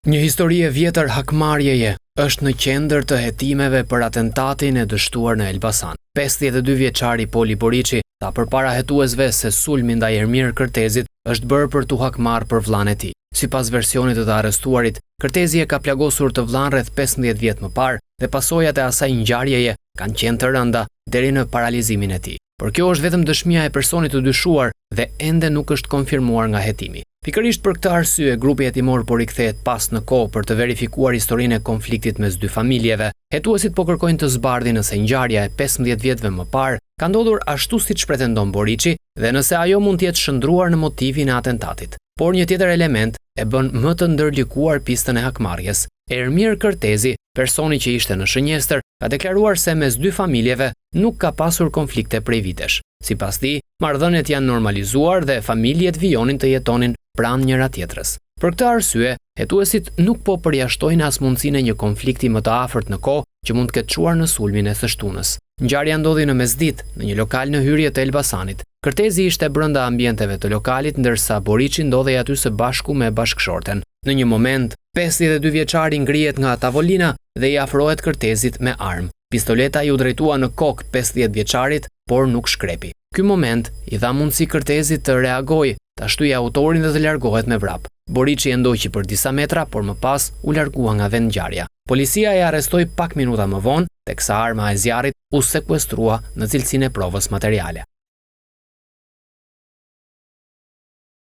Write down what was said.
Një histori e vjetër hakmarrjeje është në qendër të hetimeve për atentatin e dështuar në Elbasan. 52 vjeçari Poli Boriçi tha përpara hetuesve se sulmi ndaj Ermir Kërtezit është bërë për t'u hakmarrë për vëllanë e tij. Sipas versionit të të arrestuarit, Kërtezi e ka plagosur të vëllanë rreth 15 vjet më parë dhe pasojat e asaj ngjarjeje kanë qenë të rënda deri në paralizimin e tij. Por kjo është vetëm dëshmia e personit të dyshuar dhe ende nuk është konfirmuar nga hetimi. Pikërisht për këtë arsye, grupi hetimor po rikthehet pas në kohë për të verifikuar historinë e konfliktit mes dy familjeve. Hetuesit po kërkojnë të zbardhin nëse ngjarja e 15 vjetëve më parë ka ndodhur ashtu siç pretendon Boriçi dhe nëse ajo mund të jetë shndërruar në motivin e atentatit. Por një tjetër element e bën më të ndërlikuar pistën e hakmarrjes. Ermir Kërtezi, personi që ishte në shënjestër, ka deklaruar se mes dy familjeve nuk ka pasur konflikte prej vitesh. Sipas tij, marrëdhëniet janë normalizuar dhe familjet vijonin të jetonin pranë njëra-tjetrës. Për këtë arsye, hetuesit nuk po përjashtojnë as mundësinë e një konflikti më të afërt në kohë që mund të ketë çuar në sulmin e së shtunës. Ngjarja ndodhi në mesditë, në një lokal në hyrje të Elbasanit. Kërtezi ishte brenda ambienteve të lokalit, ndërsa Boriçi ndodhej aty së bashku me bashkëshorten. Në një moment, 52 vjeçari ngrihet nga tavolina dhe i afrohet Kërtezit me armë. Pistoleta iu drejtua në kokë 50 vjeçarit, por nuk shkrepi. Ky moment i dha mundësi Kërtezit të reagojë, ta shtyjë autorin dhe të largohet me vrap. Boriçi e ndoqi për disa metra, por më pas u largua nga vendngjarja. Policia e arrestoi pak minuta më vonë, teksa arma e zjarrit u sekuestrua në cilësinë e provës materiale.